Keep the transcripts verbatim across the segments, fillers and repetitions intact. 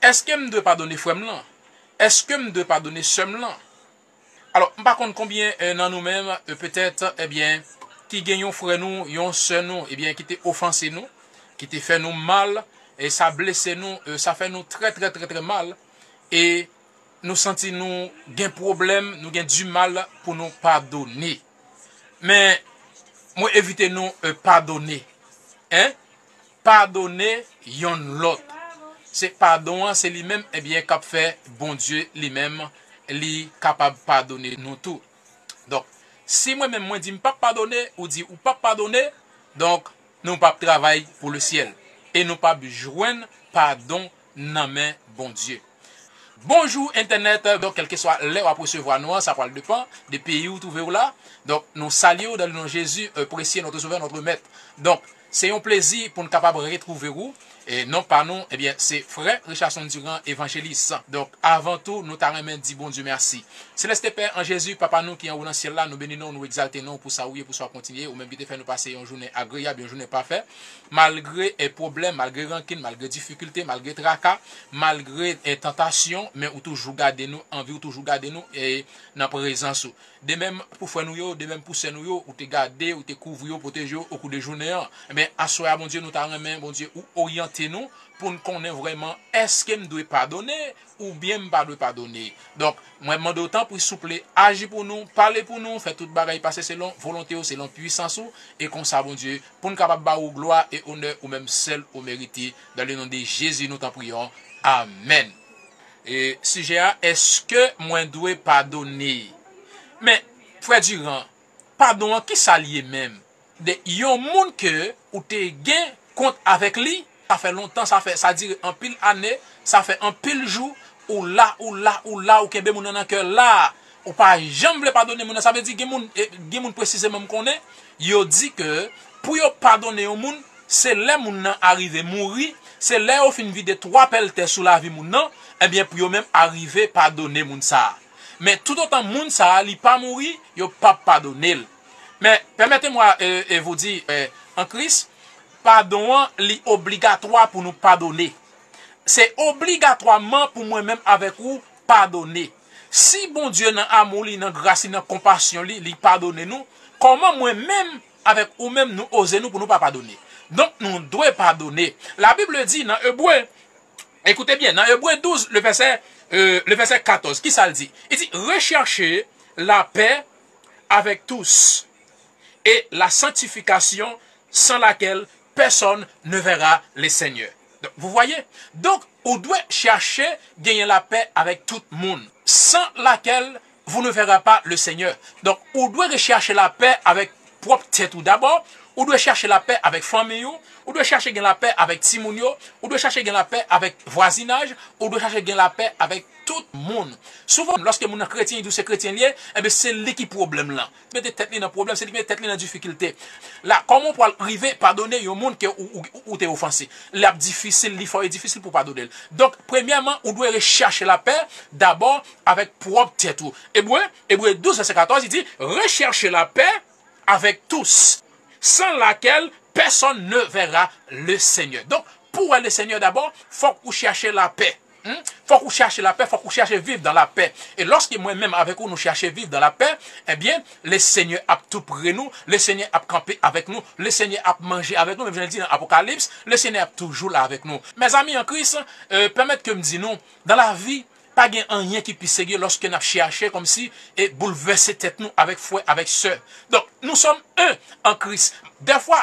Èske m dwe padone frè m lan? Èske m dwe padone sè m lan? Alò, m pa konn konbyen eh, nan nou menm, eh, petèt, ebyen, ki gen yon frè nou, yon sè nou, ebyen, ki te ofanse nou, ki te fè nou mal, e sa blese nou, eh, sa fè nou trè, trè, trè, trè mal, e nou santi nou gen pwoblèm, nou gen dimal pou nou padone. Men, mwen envite nou eh, padone. En? Padone yonn lòt. Se padon an, se li menm, ebyen, k ap fè Bondye li menm, li kapab padone nou tou. Donk, si mwen menm mwen di m p ap padone, ou di ou p ap padone, donk, nou p ap travay pou lesyèl. E nou p ap jwenn padon nan men Bondye. Bonjou entènèt, donk kèlkeswa lè w ap resevwa nou an, sa pral depann de peyi ou twouve w la. Donk nou salye w dans le nom de Jésus, euh, précieux notre Sauveur, notre Maître. Donk se yon plezi pou n kapab retwouve w. E non pa nou, ebyen, se frè Richardson Durand, evanjelis. Donk avan tou, nou ta renmen di Bondye mèsi. Seleste Pè an Jezi, Papa nou ki anwo nan syèl la, nou beni non w, nou egzalte non w pou sa ou ye, pou sa w ap kontinye, ou menm ki te fè nou pase yon jounen agreyab, yon jounen pafè. Malgre eh, pwoblèm, malgre rankin, malgre difikilte, malgre traka, malgre eh, tantasyon, men ou toujou gade nou, anvi ou toujou gade nou eh, nan prezans ou. De menm pou frè nou yo, de menm pou sè nou yo, ou te gade, ou te kouvri yo, pwoteje yo okou de jounen an. Ebyen, aswè a, Bondye, nou ta renmen, Bondye, ou oryante nou pou n konnen vrèman èske m dwe padone oubyen m pa dwe padone. Donk, mwen mande w tanpri, souple, aji pou nou, pale pou nou, fè tout bagay pase selon volonte w, selon pwisans ou, e konsa, Bondye, pou n kapab ba ou glwa e onè ou menm sèl ou merite. Dans le nom de Jésus, nous t'en prions. Amèn. E sijè a, èske mwen dwe padone? Men, frè Durand, padon an, ki sa l ye menm? De yon moun ke ou te gen kont avèk li, sa fè lontan, sa fè, sa dire anpil ane, sa fè anpil jou, ou la, ou la, ou la, ou kenbe moun nan nan kè la, ou pa janm vle padone moun nan. Sa vle di gen moun, eh, gen moun presizeman m konnen, yo di ke pou yo padone yon moun, se lè moun nan arive mouri, se lè yo fin vide twa pèl tè sou lavi moun nan, ebyen pou yo menm arive padone moun sa a. Men toutotan moun sa a li pa mouri, yo p ap padone l. Men, permettez-moi eh, eh, vous dire, eh, an Kris, padon an, li obligatwa pou nou padone. Se obligatwaman pou mwen menm avèk ou padone. Si Bondye nan amou li, nan gras li, nan konpasyon li, li padone nou, kòman mwen menm avèk ou menm nou oze nou pou nou pa padone? Donk, nou dwe padone. La Bible dit dans Hébreux, écoutez bien, dans Hébreux douze, le verset, euh, le verset quatorze, ki sa l di? Li di, recherchez la paix avec tous et la sanctification sans laquelle personne ne verra le Seigneur. Donc, vous voyez? Donc, ou dwe chache genyen lapè avèk tout moun, sans laquelle vous ne verrez pas le Seigneur. Donc, ou dwe recherche lapè avèk pwòp tèt ou dabò, ou dwe chache lapè avèk fanmi ou, ou dwe chache gen lapè avèk timoun yo, ou dwe chache gen lapè avèk vwazinaj, ou dwe chache gen lapè avèk tout moun. Souvan, lòske moun nan kretyen, li di w se kretyen li ye, enben se li ki pwoblèm lan. Mete tèt li nan pwoblèm, se li ki mete tèt li nan difikilte. La, kòman w pral rive padone yon moun ke ou, ou, ou te ofanse? L ap difisil, li fò e difisil pou w padone l. Donk, premyèman, ou dwe rechache lapè dabò avèk pwòp tèt ou. Ebre, Ebre douz, vèsè katòz, li di, recherchez la paix avec tous, sans laquelle personne ne verra le Seigneur. Donk, pou w wè le Seigneur dabò, fòk ou chache lapè. Hmm? Fòk ou chache lapè, fòk ou chache viv dan lapè. E lòske mwen menm avèk ou nou chache viv dan lapè, ebyen, le Seigneur ap tou pre nou, le Seigneur ap kanpe avèk nou, le Seigneur ap manje avèk nou, menm jan l di nan Apokalips, le Seigneur ap toujou la avèk nou. Mezanmi an Kris, euh, pèmèt ke m di nou, dan lavi, pa gen anyen ki pi serye lòske n ap chache kòmsi e boulvèse tèt nou avèk frè, avèk sè. Donk, nous sommes un en Christ. Dèfwa,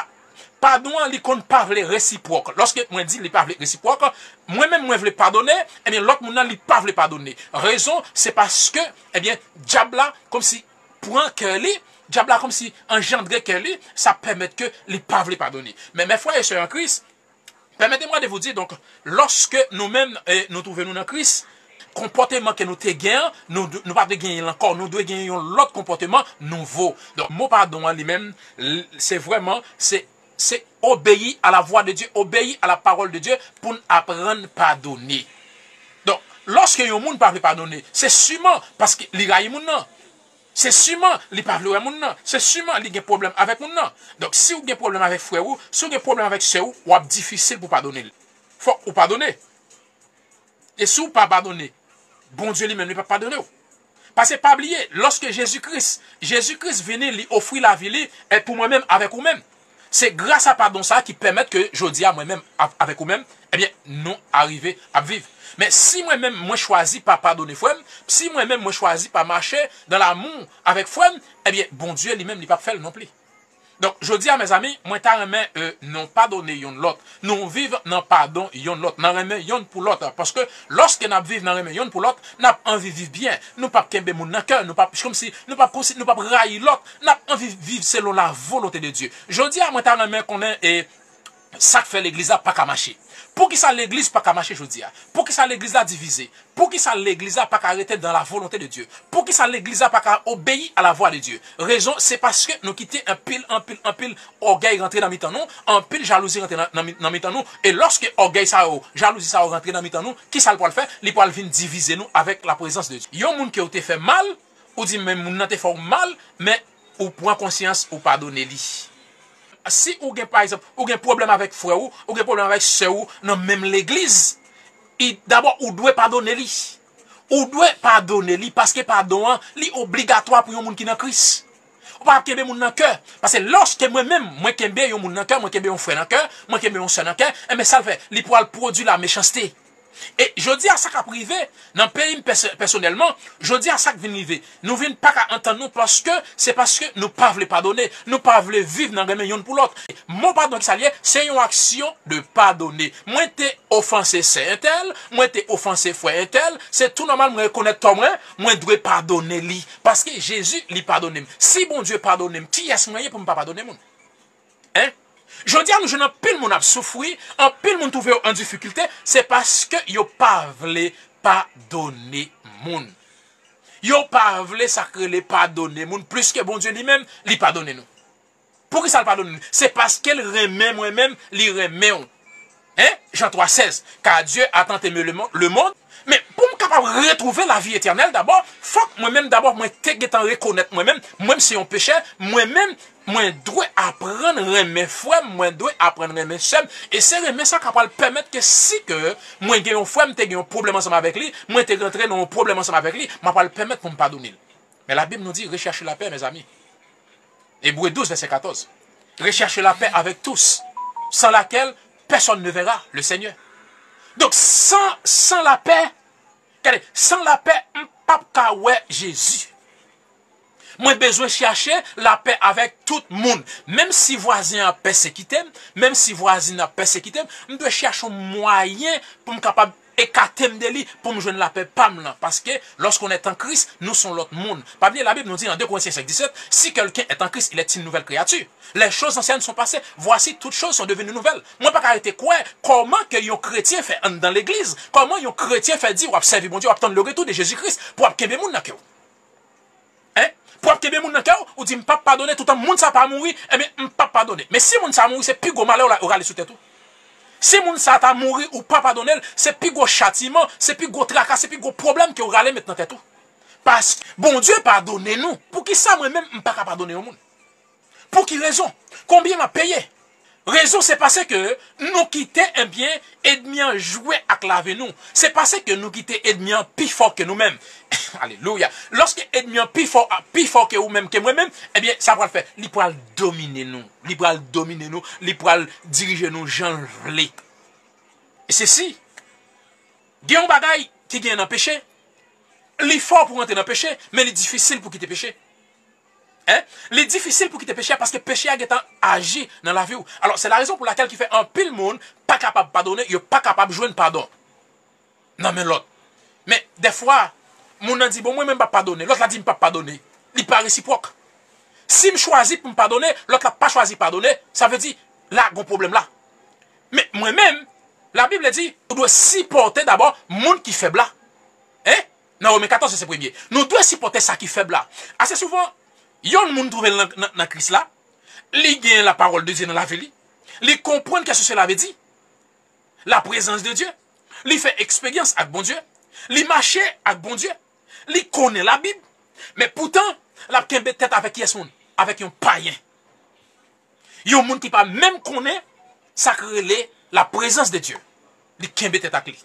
padon an, li konn pa vle resipwòk. Lòske mwen di li pa vle resipwòk, mwen menm mwen vle padone, ebyen lòt moun nan li pa vle padone. Rezon, se paske, ebyen, dyab la, kòmsi pran kè li, dyab la kòmsi anjandre kè li, sa pèmèt ke li pa vle padone. Men, mes frères et sœurs en Christ, permettez-moi de vous dire, donc, lòske nou menm eh, nou twouve nou nan Kris, konpòteman ke nou te gen an, nou, nou pa dwe genyen l ankò, nou dwe genyen yon lòt konpòteman nouvo. Donk, mo padon an li menm, l- se vrèman, se, se obeyi a la vwa de Dye, obeyi a la pawòl de Dye pou n aprann padone. Donk, lòske yon moun pa vle padone, se siman paske li rayi moun nan. Se siman li pa vle wè moun nan. Se siman li gen pwoblèm avèk moun nan. Donk, si w gen pwoblèm avèk frè ou, si w gen pwoblèm avèk sè ou, w ap difisil pou padone l. Fòk ou padone. E si w pa padone, Bondye li menm, li p ap padone w. Paske pa bliye, lòske Jezi Kris, Jezi Kris vini, li ofri lavi li, e pou mwen menm, avèk ou menm. Se gras a padon sa a ki pèmèt ke jodi a, mwen menm, av-, avèk ou menm, ebyen, nou arive ap viv. Men si mwen menm, mwen chwazi pa padone frè m, si mwen menm, mwen chwazi pa mache dan lamou avèk frè m, ebyen, Bondye li menm, li p ap fè l non pli. Donk, jodi a, mezanmi, mwen ta renmen, e, nou padone yonn lòt. Nou viv nan padon yonn lòt, nan renmen yonn pou lòt. Paske lòske n ap viv nan renmen yonn pou lòt, n ap anvi viv byen. Nou p ap kenbe moun nan kè, nou p ap, kòmsi, nou p ap konsi-, nou p ap rayi lòt, n ap anvi viv selon la volonte de Dye. Jodi a, mwen ta renmen konnen, e, sa k fè legliz la pa ka mache. Poukisa legliz pa ka mache jodi a? Poukisa legliz la divize? Poukisa legliz la pa ka rete dans la volonté de Dieu? Poukisa legliz la pa ka obeyi à la voix de Dieu? Rezon, se paske nou kite anpil, anpil, anpil ògèy rantre nan mitan nou, anpil jalouzi rantre nan, nan mi-, nan mitan nou. E lòske ògèy sa yo, jalouzi sa yo rantre nan mitan nou, kisa l pral fè? Li pral vin divize nou avèk la prezans de Dye. Yon moun ke w te fè mal, ou di, men moun nan te fè w mal, men ou pran konsyans, ou padone li. Si ou gen, pa egzanp, ou gen pwoblèm avèk frè ou, ou gen pwoblèm avèk sè ou nan menm legliz, i, dabò, ou dwe padone li. Ou dwe padone li paske padon an, li obligatwa pou yon moun ki nan Kris. Ou pa ap kenbe moun nan kè. Paske lòske mwen menm, mwen kenbe yon moun nan kè, mwen kenbe yon frè nan kè, mwen kenbe yon sè nan kè, enben sa l fè, li pral pwodui la mechanste. E jodi a sa k ap rive nan peyi m pèsè-, pèsonèlman, jodi a sa k vin rive, nou vin pa ka antann nou paske se paske nou pa vle padone, nou pa vle viv nan renmen yonn pou lòt. Mo padon ki sa l ye, se yon aksyon de padone. Mwen te ofanse sè entèl, mwen te ofanse frè entèl, se tou nòmal mwen rekonèt tò mwen, mwen dwe padone li. Paske Jezi li padone m. Si Bondye padone m, kiyès mwen ye pou m pa padone moun? Hein? Jodi a nou jwenn anpil moun ap soufri, anpil moun twouve yo an difikilte, se paske yo pa vle padone moun. Yo pa vle sa k rele padone moun, plis ke Bondye li menm, li padone nou. Poukisa l padone nou? Se paske l renmen mwen menm, li renmen w. Hein? Jan twa sèz, car Dieu a tant aimé le monde, le monde. Men pou m kapab retwouve lavi etènèl, dabò, fòk mwen menm, dabò, mwen te gentan rekonèt mwen menm, mwen menm se yon pechè, mwen menm, mwen dwe aprann renmen frè m, mwen dwe aprann renmen sè m. E se renmen sa k ap pral pèmèt ke si ke mwen gen yon frè m te gen yon pwoblèm ansanm avèk li, mwen te rantre nan yon pwoblèm ansanm avèk li, m ap pral pèmèt pou m padone l. Men Labib nou di, recherchez la paix, mes amis. Ebre douz, vèsè katòz. Recherchez la paix avec tous, sans laquelle personne ne verra le Seigneur. Donk, san, san lapè, gade, san lapè, m p ap ka wè Jezi. Mwen bezwen chache lapè avèk tout moun. Menm si vwazen an pèsekite m, menm si vwazin nan pèsekite m, m dwe chache yon mwayen pou m kapab ekate m de li pou m jwenn lapè pa m lan. Paske, lorsqu'on est en Christ, nous sommes l'autre monde. Pa bliye, Labib nou di nan de Korentyen senk disèt, si quelqu'un est en Christ, il est une nouvelle créature. Les choses anciennes sont passées. Voici, toutes choses sont devenues nouvelles. Mwen pa ka rete kwè, kòman ke yon kretyen fè anndan legliz, kòman yon kretyen fè di w ap sèvi Bondye, w ap tann le retour de Jésus-Christ pou w ap kenbe moun nan kè w. Hein? Pou w ap kenbe moun nan kè w, ou di, "M p ap padone, toutan moun sa pa mouri, ebyen, m p ap padone." Men si moun sa mouri, se pi gwo malè w la, ou rale sou tèt ou. Si moun sa ta mouri, ou pa padone l, se pi gwo chatiman, se pi gwo traka, se pi gwo pwoblèm ke w rale met nan tèt ou. Paske Bondye padone nou. Poukisa mwen menm, m pa ka padone yon moun? Pou ki rezon? Konbyen m ap peye? Rezon se paske nou kite, ebyen, ènmi an jwe ak lavi nou. Se paske nou kite ènmi an pi fò ke nou menm. Alelouya. Lòske ènmi an pi fò, pi fò ke ou menm, ke mwen menm, ebyen, sa pral fè, li pral domine nou. Li pral domine nou, li pral dirije nou jan l vle. E se si, gen yon bagay ki gen nan peche, li fò pou w antre nan peche, men li difisil pou kite peche. Hein? Li difisil pou kite peche a paske peche a gentan aji nan lavi w. Alò, se la rezon pou lakèl ki fè anpil moun pa kapab padone, yo pa kapab jwenn padon nan men lòt. Men, dèfwa, moun nan di, "Bon, mwen menm m p ap padone." Lòt la di, "M p ap padone." Li pa resipwòk. Si m chwazi pou m padone, lòt la pa chwazi padone, sa vle di, la, gon pwoblèm la. Men, mwen menm, Labib di, ou dwe sipòte dabò moun ki fèb la. Hein? Nan Women katòz, vèsè premye. Nou dwe sipòte sa ki fèb la. Ase souvan, yon moun twouve l nan, nan, nan Kris la, li gen la parole de Dieu nan lavi li, li konprann kè se sela vle di, la prezans de Dye, li fè eksperyans ak Bondye, li mache ak Bondye, li konnen Labib, men poutan, l ap kenbe tèt avèk kiyès moun? Avèk yon payen. Yon moun ki pa menm konnen sa k rele la prezans de Dye. Li kenbe tèt ak li.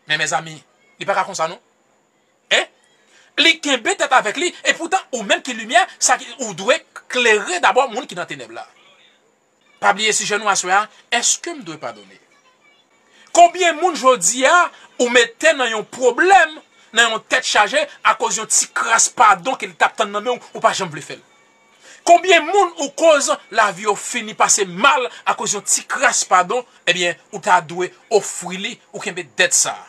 Men mezanmi, li pa ka konsa non. Hein? Li kenbe tèt avèk li, e poutan ou menm ki limyè, sa ki, ou dwe klere dabò moun ki nan tenèb la. Pa bliye sijè nou aswè a, èske m dwe padone? Konbyen moun jodi a ou mete nan yon pwoblèm, nan yon tèt chaje, akoz yon ti kras padon ke li t ap tann nan men w, ou pa janm vle fè l? Konbyen moun ou koz lavi yo fini pase mal akoz yon ti kras padon, ebyen, ou ta dwe ofri li, ou kenbe dèt sa a.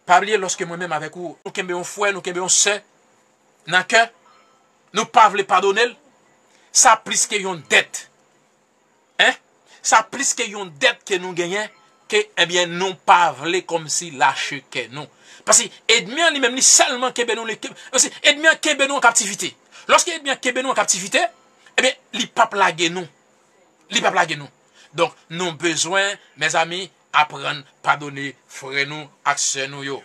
Pa bliye, lòske mwen menm avèk ou, nou kenbe yon frè, nou kenbe yon sè nan kè, nou pa vle padone l, sa plis ke yon dèt. Hein? Sa plis ke yon dèt ke nou genyen, ke, ebyen, nou pa vle kòmsi lache kè nou. Paske ènmi an li menm, li sèlman kenbe nou, li kenbe, paske ènmi an kenbe nou an kaptivite. Lòske ènmi an kenbe nou an kaptivite, ebyen, li p ap lage nou. Li p ap lage nou. Donk, nou bezwen, mezanmi, aprann padone frè nou ak sè nou yo.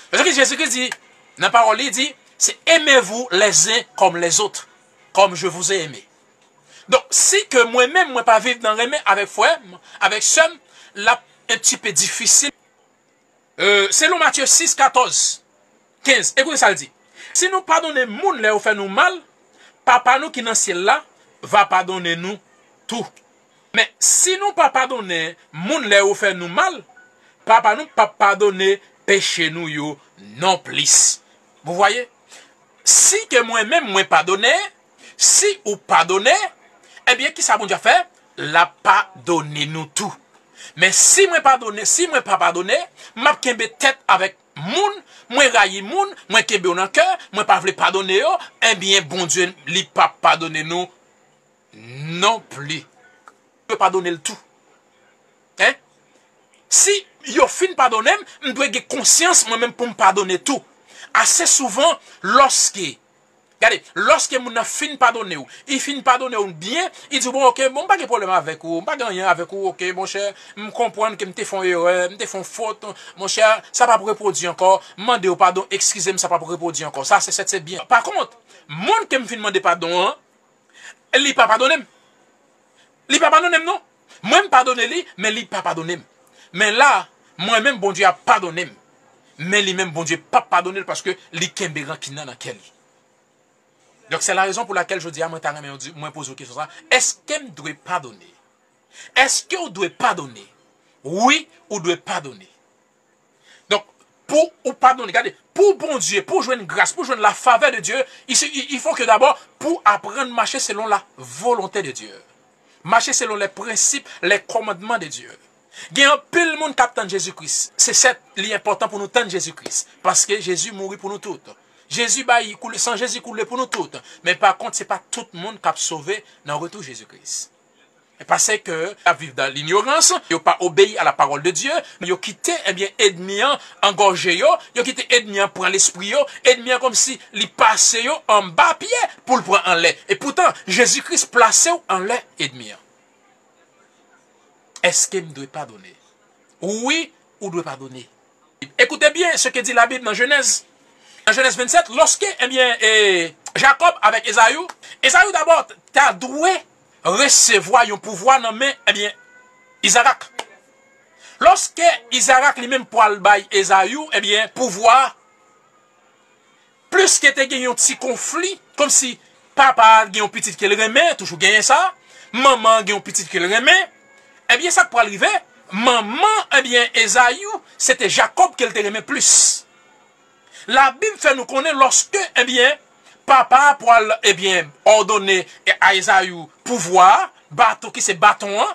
Se sa ki Jezi Kris di nan pawòl li, di, se aimez-vous les uns comme les autres, comme je vous ai aimé. Donk, si ke mwen menm, mwen pa viv nan renmen avèk frè m, avèk sè m, l ap un petit peu difisil. Euh, selon Matye sis, katòz, kenz, ekoute sa l di. Si nou padone moun lè yo fè nou mal, Papa nou ki nan syèl la va padone nou tou. Men si nou pa padone moun lè yo fè nou mal, Papa nou p ap padone peche nou yo non plis. Vous voyez? Si ke mwen menm mwen padone, si ou padone, ebyen, kisa Bondye ap fè? L ap padone nou tou. Men si mwen padone, si mwen pa padone, m ap kenbe tèt avèk moun, mwen rayi moun, mwen kenbe yo nan kè, mwen pa vle padone yo, ebyen, Bondye, li p ap padone nou non plis. Yo padone l tou. Hein? Si yo fin padone m, m dwe gen konsyans mwen menm pou m padone tou. Ase souvan, lòske, gade, lòske moun nan fin padone w, li fin padone w byen, li di w, bon, oke, bon, m pa gen pwoblèm avèk ou, m pa gen anyen avèk ou, oke, monchè, m konprann ke m te fè yon erè, m te fè yon fot, monchè, sa p ap repwodui ankò, m mande w padon, eskize m, sa p ap repwodui ankò. Sa, se sèt, se byen. Pa kont, moun ke m fin mande padon an, li pa padone m. Li pa padone m, non. Mwen, m padone li, men li pa padone m. Men la, mwen menm, Bondye ap padone m. Men li menm, Bondye p ap padone l paske li kenbe rankin nan nan kè li. Donk, se la rezon pou lakèl jodi a, mwen ta renmen yon di, mwen poze w kesyon sa, èske m dwe padone? Èske w dwe padone? Wi, ou dwe padone. Donk, pou ou padone, gade, pou Bondye, pou jwenn gras, pou jwenn la favè de Dye, il, se- il, il faut que d'abord pou aprann mache selon la volonté de Dieu. Mache selon les principes, les commandements de Dieu. Gen anpil moun k ap tann Jezi Kris. Se sèt, li enpòtan pou nou tann Jezi Kris. Paske Jezi mouri pou nou tout. Jezi bay, koule, san Jezi koule pou nou tout. Men pa kont, se pa tout moun k ap sove nan retou Jezi Kris. Paske y ap viv dan linyorans, yo pa obeyi a la parole de Dieu, yo kite, ebyen, ènmi an angòje yo, yo kite ènmi an pran lespri yo, ènmi an kòmsi li pase yo anba pye pou l pran anlè. E poutan, Jezi Kris plase w anlè ènmi an. Èske m dwe padone? Wi, ou dwe padone. Écoutez bien ce que dit la Bible dans Genèse. Dans Genèse vingt-sept, lorsque, eh bien, eh, Jacob avec Esaü, Esaü d'abord ta dwe resevwa yon pouvwa nan men, eh bien, Izarak. Lorsque Izarak li menm pral bay Esaü, eh bien, pouvwa, plis ke te gen yon ti konfli, kòmsi papa a gen yon pitit ke l renmen, toujou genyen sa, manman an gen yon pitit ke l renmen, ebyen, sa k pral rive, manman, ebyen, Ezayi, se te Jakòb ke l te renmen plis. Labib fè nou konnen lòske, ebyen, papa a pral, ebyen, òdone a Ezayi pouvwa a, baton ki se baton an,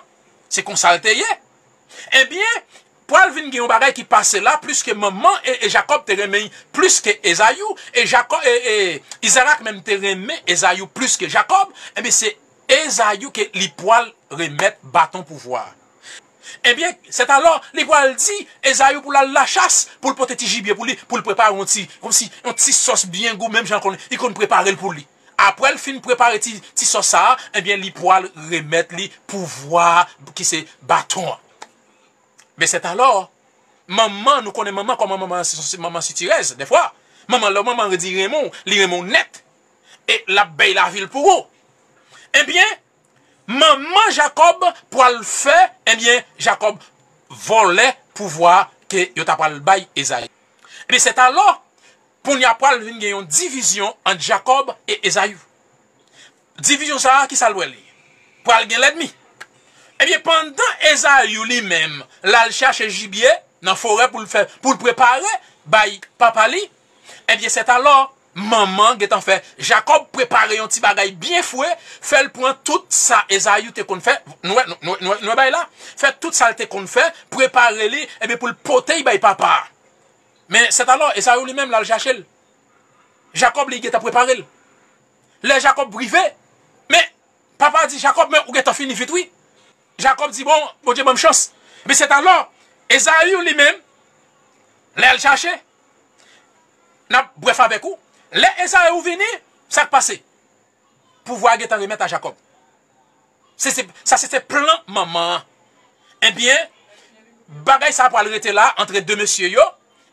se konsa l te ye. Ebyen, pral vin gen yon bagay ki pase la, pliske manman e, e Jakòb te renmen plis ke Ezayi, e Jakòb, e, e Izarak menm te renmen Ezayi plis ke Jakòb, ebyen, se Ezayi ke li pral remèt baton pouvwa a. Ebyen, sètalò, li pral di Ezayi pou l al lachas, pou l pote ti jibye pou li, pou l prepare yon ti, kòmsi, yon ti sòs byen gou, menm jan konn, li konn prepare l pou li. Apre l fin prepare ti, ti sòs sa a, ebyen, li pral remèt li pouvwa a, ki se baton an. Men sètalò, manman, nou konnen manman, kòman manman, se, se manman sitirèz, dèfwa. Manman, lè manman di renmen w, li renmen w nèt. E l ap bay lavi l pou ou. Ebyen, manman Jakòb pral fè, ebyen, Jakòb vòlè pouvwa ke yo ta pral bay Ezayi. Ebyen, sètalò, kounye a pral vin gen yon divizyon ant Jakòb e Ezayi. Divizyon sa a, ki sa l pral ye? Pral gen lènmi. Ebyen, pandan Ezayi li menm, l al chache jibye nan forè pou l fè, pou l prepare bay papa li, ebyen, sètalò, manman gentan fè Jakòb prepare yon ti bagay byen fre, fè l pran tout sa Ezayi te konn fè, nou wè, nou, nou, nou, nou wè bay la, fè tout sa l te konn fè, prepare li, ebyen, pou l pote l bay papa a. Men, sètalò, Ezayi li menm, l al chache l. Jakòb, li gentan prepare l. Lè Jakòb rive, men, papa di, Jakòb, men, ou gentan fini vit, wi. Jakòb di, bon, Bondye ban m chans. Men sètalò, Ezayi li menm, lè l chache, n ap brèf avèk ou. Lè Ezayi vini, sa k pase? Pouvwa a gentan remèt a Jakòb. Se, se, sa se te plan manman an. Ebyen, bagay sa a pral rete la antre de mesye yo.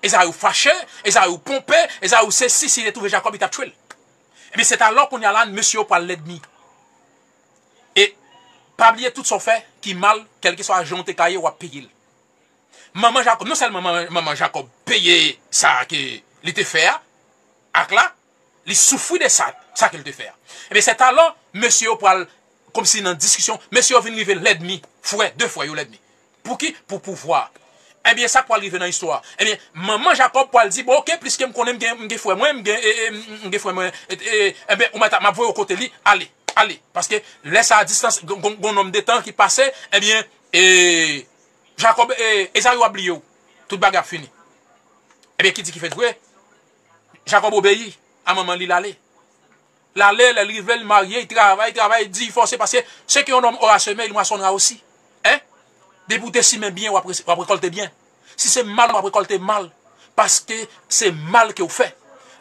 Ezayi fache, Ezayi ponpe, Ezayi sesi, si li te twouve Jakòb, li t ap tchwe l. Ebyen, sètalò kounye a la, mesye yo pral lènmi. E pa bliye tout sa w fè ki mal, kèlkeswa jan w te ka ye, w ap peye l. Manman Jakòb, non sèlman manman, manman Jakòb peye sa ke li te fè a, ak la, li soufri de sa, sa ke l te fè a. Ebyen, sètalò, mesye yo pral, kòmsi nan diskisyon, mesye yo vin rive lènmi, frè, de frè yo lènmi. Pou ki? Pou pouvwa. Ebyen, sa k pral rive nan istwa a? Ebyen, manman Jakòb pral di, bon, oke, pliske m konnen m gen, m gen frè mwen, m gen, e, e, m gen frè mwen, e, e, ebyen, ou mèt ap, m ap voye w kote li, ale, ale. Paske lè sa a distans, gon, gon, gon nonm de tan ki pase, ebyen, e, Jakòb, e, Ezayi ap bliye w. Tout bagay ap fini. Ebyen, ki di ki fèt vre? Jakòb obeyi a manman li, l ale. L ale, lè l rive, l marye, l travay, travay, di, fòse, paske ce que un homme aura semé, il moissonnera aussi. Hein? Depi w te simen byen, w ap re-, w ap rekòlte byen. Si se mal, w ap rekòlte mal. Paske se mal ke w fè.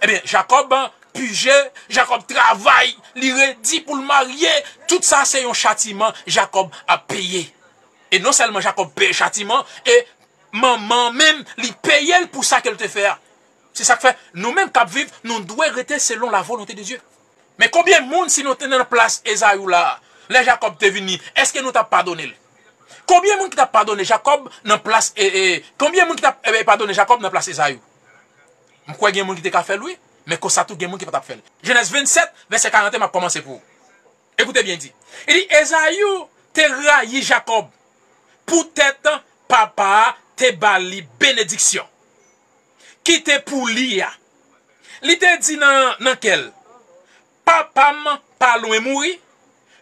Ebyen, Jakòb pije, Jakòb travay, li redi pou l marye. Tout sa se yon chatiman Jakòb ap peye. E non sèlman Jakòb peye chatiman, e manman an menm, li peye l pou sa ke l te fè a. Se sa k fè, nou menm k ap viv, nou dwe rete selon la volonté de Dieu. Men konbyen moun, si nou te nan plas Ezayi la, lè Jakòb te vini, èske nou t ap padone l? Konbyen moun ki t ap padone Jakòb nan plas, e, e, konbyen moun ki t ap, e, padone Jakòb nan plas Ezayi? M kwè gen moun ki te ka fè l, wi, men konsa tou gen moun ki pa t ap fè l. Jenèz vennsèt, vèsè karant et un, m ap kòmanse pou ou. Ekoute byen, di. Li di, Ezayi te rayi Jakòb poutèt papa a te ba li benediksyon ki te pou li a. Li te di nan, nan kè l, papa m pa lwen mouri,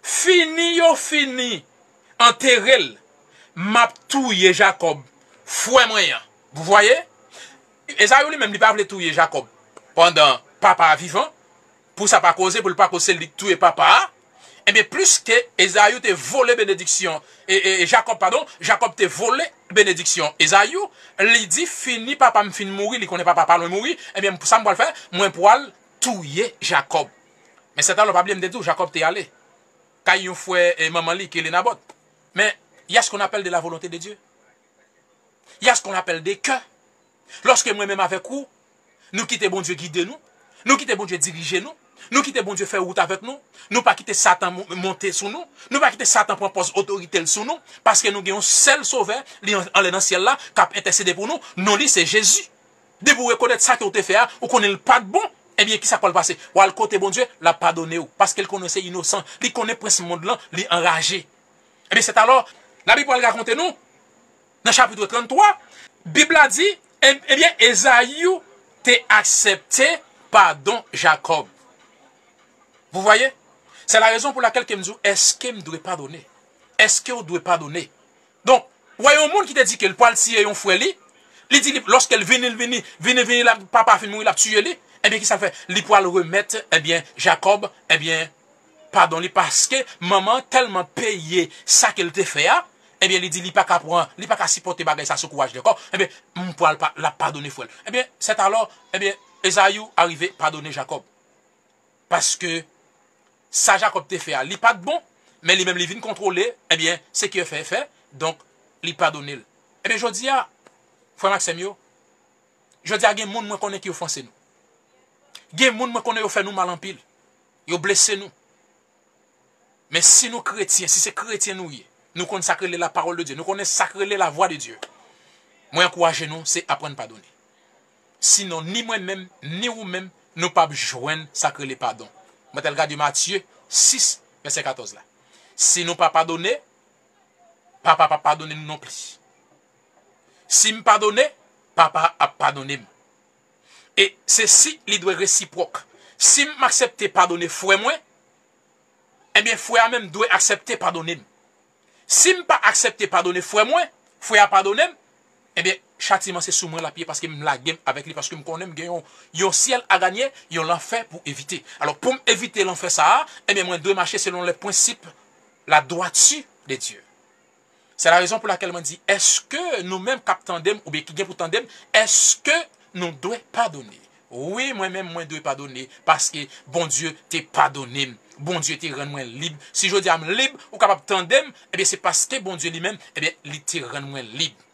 fini yo fini antere l, m ap touye Jakòb, frè mwen an. Vous voyez? Ezayi li menm, li pa vle touye Jakòb pandan papa a vivan, pou sa pa koze, pou l pa koze li touye papa a. Ebyen, pliske Ezayi te vole benediksyon, e, e, e Jakòb, padon, Jakòb te vole benediksyon Ezayi, li di, fini papa m fin mouri, li konnen papa pa lwen mouri, ebyen, sa m pral fè, mwen pral touye Jakòb. Men sètalò, pa bliye m te di w, Jakòb te ale kay yon frè, e, manman li ki rele Nabòt. Men, il y a ce qu'on appelle de la volonté de Dieu. Il y a ce qu'on appelle des cœurs. Lòske mwen menm avèk ou, nou kite Bondye gide nou, nou kite Bondye dirije nou, nou kite Bondye fè wout avèk nou, nou pa kite Satan mo-, monte sou nou, nou pa kite Satan pran pòz otorite l sou nou, paske nou gen yon sèl Sovè, li an-, anlè nan syèl la, k ap entèsede pou nou, non li se Jezi. Depi w rekonèt sa ke w te fè a, ou konnen l pa t bon, ebyen, kisa k pral pase? W al kote Bondye, l ap padone w, paske l konnen w se inosan, li konnen prens mond lan, li anraje. Ebyen, sètalò, Labib pral rakonte nou, nan chapit tranntwa, Bib la di, e-, ebyen, Ezayi te aksepte padon Jakòb. Vous voyez? C'est la raison pour laquelle ke m di w, èske m dwe padone? Èske w dwe padone? Donk, w wè yon moun ki te di ke l pral tiye yon frè li, li di li, lòske l vini, l vini, vini, vini, la, papa fin mouri, l ap tiye li, ebyen, kisa l fè? Li pral remèt, ebyen, Jakòb, ebyen, padon li, paske manman an tèlman peye sa ke l te fè a, ebyen, li di li pa ka pran, li pa ka sipòte bagay sa sou kouraj li ankò. Ebyen, m pral pa, l ap padone frè l. Ebyen, sètalò, ebyen, Ezayi arive padone Jakòb. Paske sa Jakòb te fè a, li pa t bon, men li menm li vin kontwole, ebyen, se ke fè, fè, donk, li padone l. Ebyen, jodi a, frè m ak sè m yo, jodi a gen moun mwen konnen ki ofanse nou. Gen moun mwen konnen yo fè nou mal anpil. Yo blese nou. Men si nou kretyen, si se kretyen nou ye, nou konn sa k rele la parole de Dieu, nou konnen sa k rele la voix de Dieu. Mwen ankouraje nou, se aprann padone. Sinon, ni mwen menm, ni ou menm, nou p ap jwenn sa k rele padon. Mwen t al gade Matye sis, vèsè katòz la. Si nou pa padone, Papa p ap padone nou non plis. Si m padone, Papa ap padone m. E se si li dwe resipwòk. Si m aksepte padone frè mwen, ebyen, frè a menm dwe aksepte padone m. Si m pa aksepte padone frè mwen, frè a padone m, ebyen, chatiman se sou mwen l ap ye paske m lage m avèk li, paske m konnen m gen yon, yon syèl a ganye, yon lanfè pou evite. Alò, pou m evite lanfè sa a, ebyen, mwen dwe mache selon les principes, la droiture de Dieu. Se la rezon pou lakèl mwen di, èske nou menm k ap tande m, oubyen ki gen pou tande m, èske nou dwe padone? Wi, mwen menm, mwen dwe padone, paske Bondye te padone m. Bondye te rann mwen lib. Si jodi a m lib, ou kapab tande m, ebyen, se paske Bondye li menm, ebyen, li te rann mwen lib.